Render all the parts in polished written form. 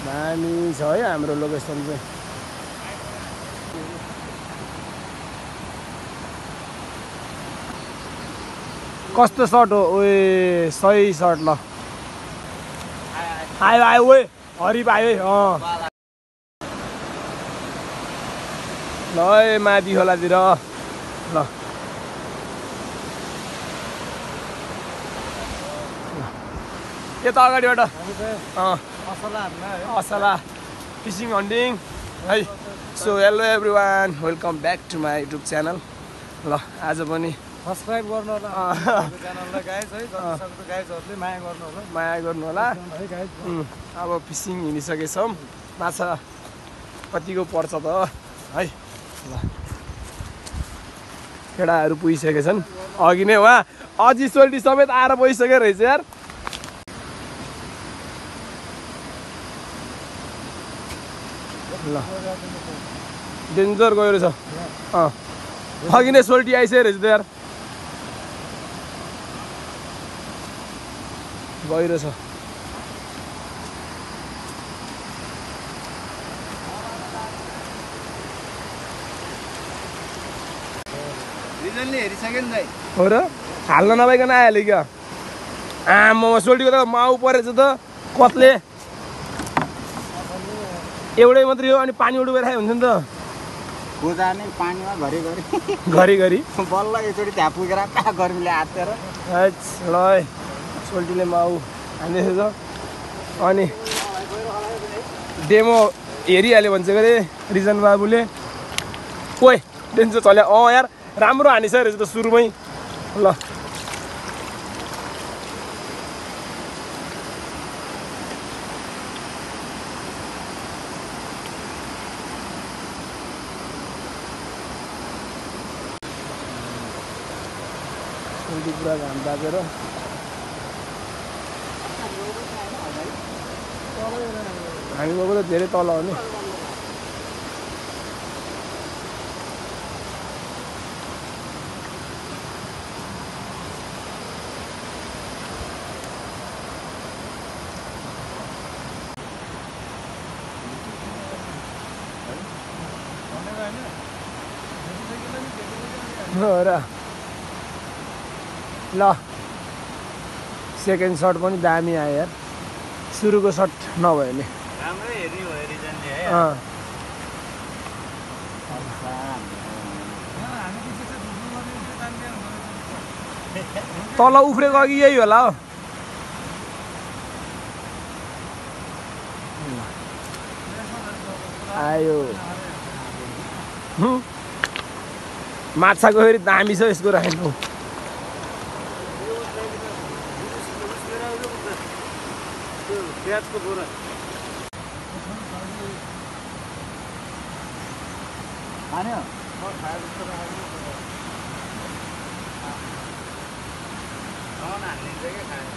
दामी छ है हाम्रो लोकेसन चाहिँ। कस्तो सर्ट हो? ओए सही सर्ट ल। आयो आयो ओए हरिप आयो है। ल है माथि खोलातिर ल। यता अगाडिबाट असला फिसिङ हन्टिङ है। So hello everyone, welcome back to my YouTube channel. ल आज पनि सब्सक्राइब गर्नु होला च्यानललाई गाइज है। जतिसक्दो गाइजहरूले माया गर्नु होला, माया गर्नु होला है गाइज। अब फिसिङ हिँडिसकेछौँ। माछा कतिको पर्छ त है। ल केटाहरू पुगिसकेछन् अघि नै। उहाँ अझै सोल्टी समेत आएर बसिसक्यो रहेछ यार। ल डेन्जर गयो रहेछ। अघि नै सोल्टी आइसक्यो रहेछ त यार। गइरहेछ। रिजनले हेरिसक्यो नि दाइ। हो र हाल्न नपाइकन आइहाल्यो क्या। आमा सोल्टीको त माउ परेछ त कत्ले। एउटै मात्रै हो अनि पानी उडुबेर हुन्छ नि त। खोजा नै पानीमा घरिघरि घरिघरि बल्ल एकचोटि त्यहाँ पुगेर गर्मीले हातेर ल है सोल्टीले माउ हान्दैछ। अनि डेमो हेरिहाल्यो भन्छ अरे रिजन बाबुले। ओए डेन्जर चल्यो। यार राम्रो हानिसक्यो रहेछ त सुरुमै। ल सोल्टी पुरा घाम तापेर हामी गएको त धेरै तल हो नि। हो र ल सेकेन्ड सर्ट पनि दामी आयो यार। सुरुको सर्ट नभयो नि राम्रै हेर्ने भयो रिजनले है। तल उफ्रेको अघि यही होला हो। आयो माछाको फेरि दामी छ यसको राख्नु। प्याजको बोरा खाने हो खायो जस्तो हालिदिन्छ क्या खायो।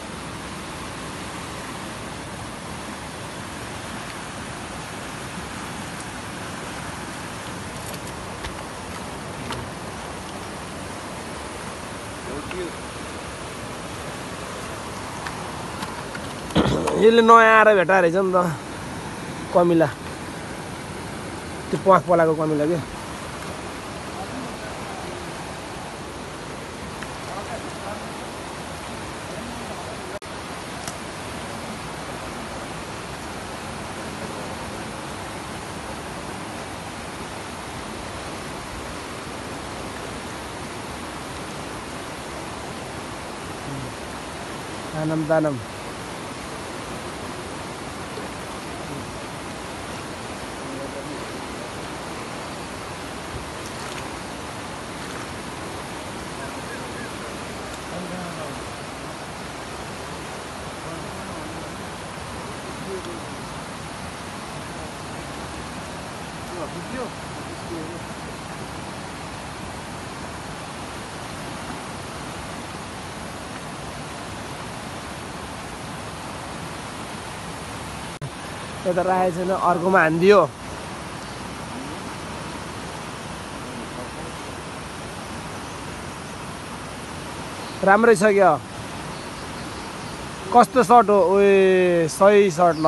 यसले नयाँ आएर भेटा रहेछ नि त कमिला। त्यो प्वाख पलाएको कमिला क्या। तानम तानम यता राखेको छैन अर्कोमा हानिदियो। राम्रै छ क्या। कस्तो सर्ट हो? ओए सही सर्ट ल।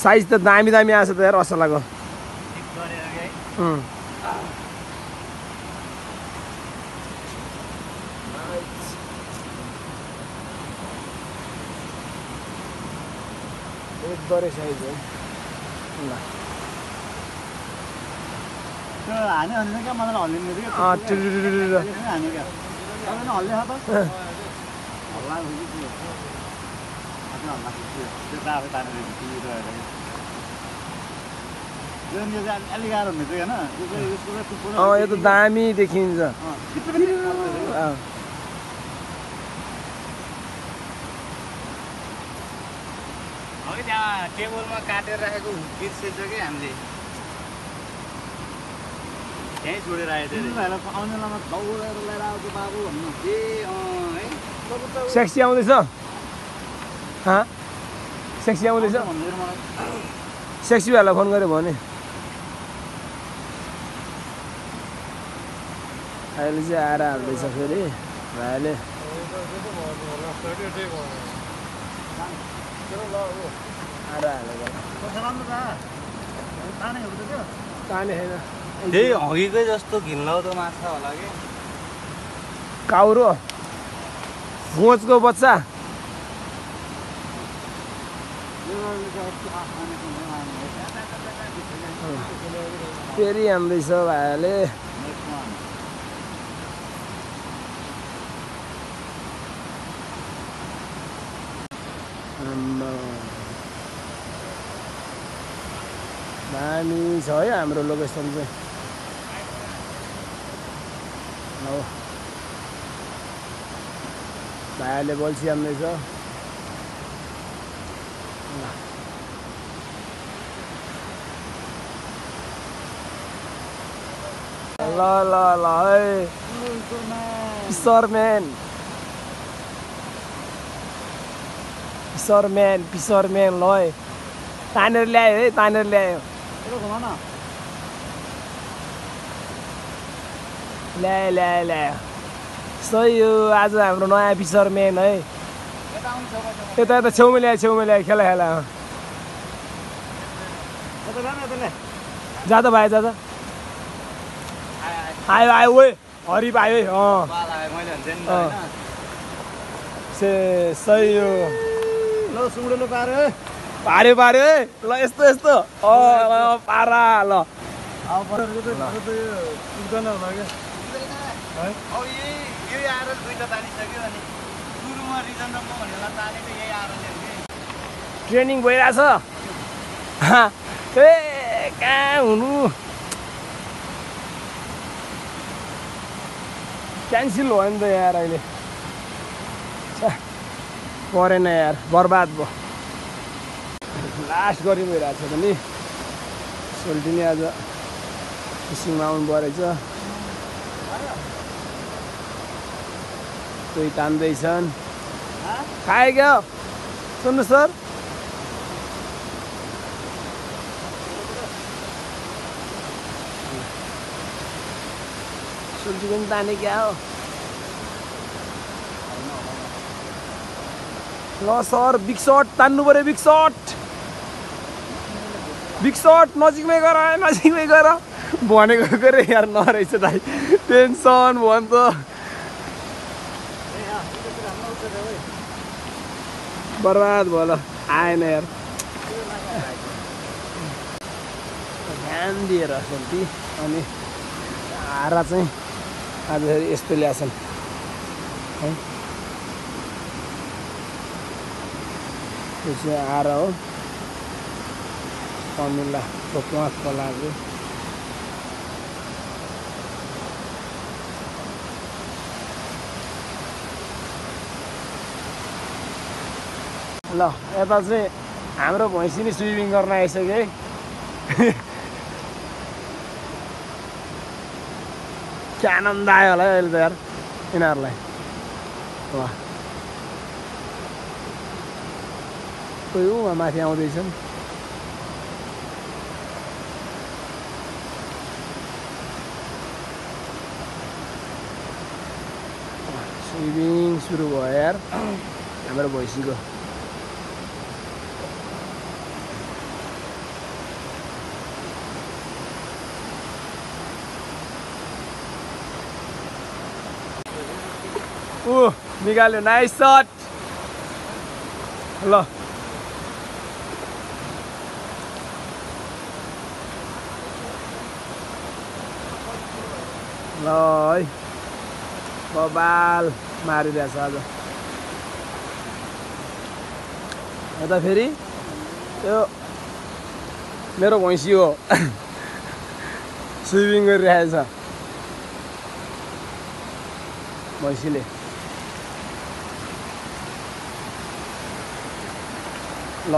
साइज त दामी दामी आएछ त यार असलाको एक गरे साइज हो ल हाने हाल्ने क्या मलाई हल्लिने हाने क्या हल्ले त हल्ला यो त दामी देखिन्छ टेबलमा काटेर राखेको बिर्सेछ कि हामीले त्यहीँ छोडेर आएको थियो आउने बेलामा दौडेर लिएर आएको बाबु भन्नु ए है सेक्सी आउँदैछ सेक्सी आउँदैछ सेक्सी भाइलाई फोन गऱ्यो भने अहिले चाहिँ आएर हाल्दैछ फेरि भाइले ताने छैन त्यही हगीकै जस्तो घिनलाग्दो माछा होला कि काउरो गोचको बच्चा फेरि आउँदैछ भाइले दामी छ है हाम्रो लोकेसन चाहिँ हो भाइले बल्छी आउँदैछ ल ल ल है पिसरम्यान पिसरम्यान ल है तानेर ल्यायो है तानेर ल्यायो ल्यायो सही हो आज हाम्रो नयाँ पिसरम्यान है यता छेउमा ल्यायो खेला जाँदा भाइ जाँदा आयो ओए हरिप आयो है सही हो ल सुँगुलो पार्यो है ल यस्तो पारा ल ट्रेनिङ भइरहेछ ए कहाँ हुनु क्यान्सिल भयो नि त यार अहिले परेन यार बर्बाद भयो लास्ट गरी भइरहेको छ पनि सोल्टिनी आज फिसिङमा आउनु परेछ कोही तान्दैछन् खाए क्या सुन्नु सर सोल्टी पनि ताने क्या हो ल सर बिग सर्ट तान्नु पऱ्यो बिग सर्ट नजिकमै गर भनेको रे यार नरहेछ दाइ टेन्सन भयो नि त बर्बाद भयो ल आएन यार ध्यान दिएर सोल्टी अनि हारा चाहिँ आज यस्तो ल्याछन् है त्यो चाहिँ आएर हो कमिलाको प्वाखको लागि ल यता चाहिँ हाम्रो भैँसी नि स्विमिङ गर्न आइसक्यो है के आनन्द आयो होला अहिले त यार यिनीहरूलाई ल कोही उहाँ माथि आउँदैछन् स्विमिङ सुरु भयो यार हाम्रो भैँसीको निकाल्यो नाइस सट ल ल है बबाल मारिरहेछ आज यता फेरि यो मेरो भैँसी हो स्विमिङ गरिरहेछ भैँसीले ल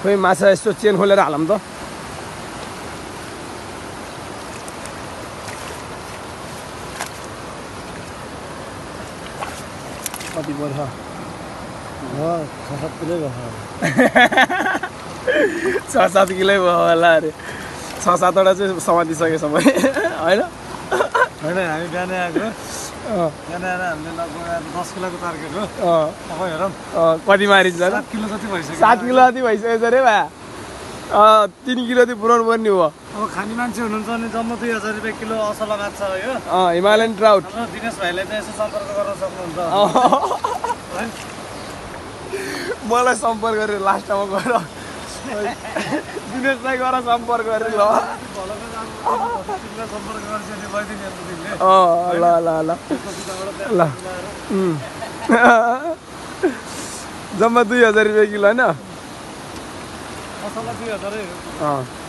खोइ माछा यस्तो चेन खोलेर हालौँ त कति पर्छ 6-7 किलो भयो 6-7 किलो भयो होला अरे 6-7वटा चाहिँ समातिसके सबै होइन होइन हामी बिहान आएको बिहान आएर हामीले लगभग 10 किलोको टार्गेट हो अब हेरौँ कति मारिन्छ 7 किलो जति भइसक्यो 7 किलो जति भइसकेछ अरे भा 3 किलो चाहिँ पुऱ्याउनु पर्ने हो अब खाने मान्छे हुनुहुन्छ भने जम्मा 2000 रुपियाँ किलो असला माछा हो यो हिमालयन ट्राउट दिनेश भाइलाई चाहिँ यसो सम्पर्क गर्न सक्नुहुन्छ मलाई सम्पर्क गरेर लास्टमा गएर दिनेशलाई गएर सम्पर्क गरेर ल ल ल ल ल जम्मा 2000 रुपियाँ किलो होइन 2000